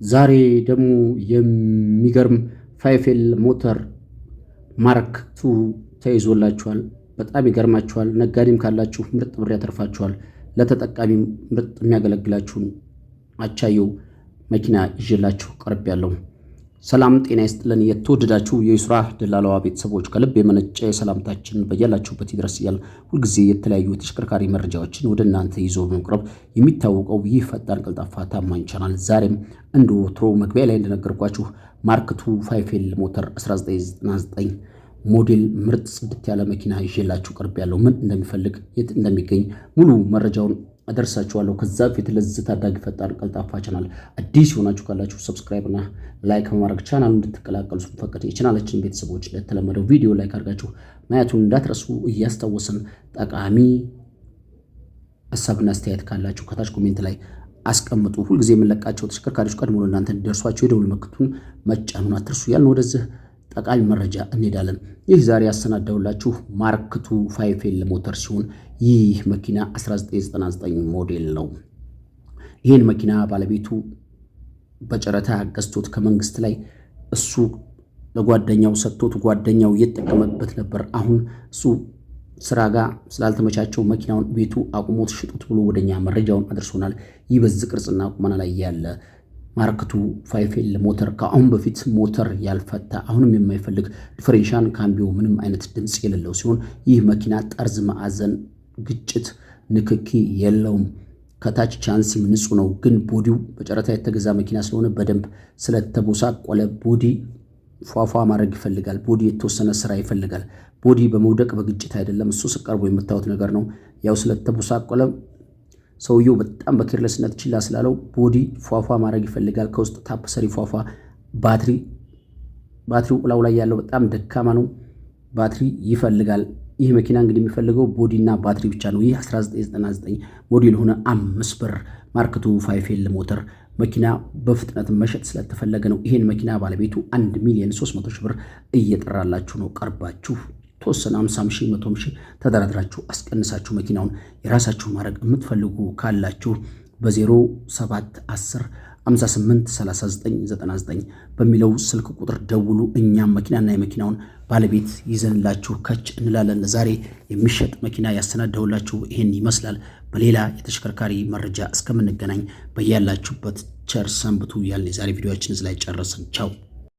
ዛሬ ደግሞ የሚገርም 5L ሞተር Mark II ተይዞላችኋል። በጣም ይገርማችኋል። ነጋዴም ካላችሁ ምርጥ ብር ያተርፋችኋል። ለተጠቃሚም ምርጥ የሚያገለግላችሁን አቻየው መኪና ይዤላችሁ ቀርቤያለሁ። ሰላም ጤና ይስጥልን። የተወደዳችሁ የዩስራ ደላላዋ ቤተሰቦች፣ ከልብ የመነጨ ሰላምታችን በያላችሁበት ይድረስ እያልን፣ ሁልጊዜ የተለያዩ የተሽከርካሪ መረጃዎችን ወደ እናንተ ይዞ በመቅረብ የሚታወቀው ይህ ፈጣን፣ ቀልጣፋ፣ ታማኝ ቻናል ዛሬም እንደ ወትሮ መግቢያ ላይ እንደነገርኳችሁ Mark II 5L ሞተር 1999 ሞዴል ምርጥ ጽድት ያለ መኪና ይዤላችሁ ቀርቤያለሁ። ምን እንደሚፈልግ፣ የት እንደሚገኝ ሙሉ መረጃውን አደርሳችኋለሁ። ከዛ በፊት ለዚህ ታዳጊ ፈጣን ቀልጣፋ ቻናል አዲስ የሆናችሁ ካላችሁ subscribe እና like በማድረግ ቻናሉ እንድትቀላቀሉ ስንፈቅድ፣ የቻናላችን ቤተሰቦች ለተለመደው ቪዲዮ like አድርጋችሁ ማየቱን እንዳትረሱ እያስታወስን፣ ጠቃሚ ሀሳብና አስተያየት ካላችሁ ከታች comment ላይ አስቀምጡ። ሁልጊዜ የምንለቃቸው ተሽከርካሪዎች ቀድሞ ለእናንተ እንዲደርሷቸው የደውል ምልክቱን መጫኑን አትርሱ እያልን ወደዚህ ጠቃሚ መረጃ እንሄዳለን። ይህ ዛሬ ያሰናዳሁላችሁ Mark II 5L ሞተር ሲሆን ይህ መኪና 1999 ሞዴል ነው። ይህን መኪና ባለቤቱ በጨረታ ገዝቶት ከመንግስት ላይ እሱ ለጓደኛው ሰጥቶት ጓደኛው እየተጠቀመበት ነበር። አሁን እሱ ስራ ጋር ስላልተመቻቸው መኪናውን ቤቱ አቁሞት ሽጡት ብሎ ወደኛ መረጃውን አድርሶናል። ይህ በዚህ ቅርጽና ቁመና ላይ ያለ Mark II 5L ሞተር ከአሁን በፊት ሞተር ያልፈታ፣ አሁንም የማይፈልግ፣ ዲፈሬንሻል ካምቢዮ ምንም አይነት ድምፅ የሌለው ሲሆን ይህ መኪና ጠርዝ፣ ማዕዘን፣ ግጭት፣ ንክኪ የለውም። ከታች ቻንሲም ንጹህ ነው። ግን body ው በጨረታ የተገዛ መኪና ስለሆነ በደንብ ስለተቦሳቆለ body ፏፏ ማድረግ ይፈልጋል። Body የተወሰነ ስራ ይፈልጋል። Body በመውደቅ በግጭት አይደለም። እሱ ስቀርቦ የምታዩት ነገር ነው። ያው ስለተቦሳቆለ ሰውየው በጣም በ careless ነት ችላ ስላለው body ፏፏ ማድረግ ይፈልጋል። ከውስጥ ታፕሰሪ ፏፏ፣ ባትሪ፣ ባትሪው እላዩ ላይ ያለው በጣም ደካማ ነው። ባትሪ ይፈልጋል። ይህ መኪና እንግዲህ የሚፈልገው body እና ባትሪ ብቻ ነው። ይህ 1999 ሞዴል ሆነ አምስት በር Mark II 5L ሞተር መኪና በፍጥነት መሸጥ ስለተፈለገ ነው። ይህን መኪና ባለቤቱ 1 ሚሊዮን 300 ሺህ ብር እየጠራላችሁ ነው። ቀርባችሁ ተወሰነ 50 ሺህ፣ 100 ሺህ ተደራድራችሁ አስቀንሳችሁ መኪናውን የራሳችሁ ማድረግ የምትፈልጉ ካላችሁ በ0710 58 39 99 በሚለው ስልክ ቁጥር ደውሉ። እኛም መኪናና የመኪናውን ባለቤት ይዘንላችሁ ከች እንላለን። ለዛሬ የሚሸጥ መኪና ያሰናዳሁላችሁ ይህን ይመስላል። በሌላ የተሽከርካሪ መረጃ እስከምንገናኝ በያላችሁበት ቸር ሰንብቱ እያልን የዛሬ ቪዲዮአችን እዚህ ላይ ጨረስን። ቻው።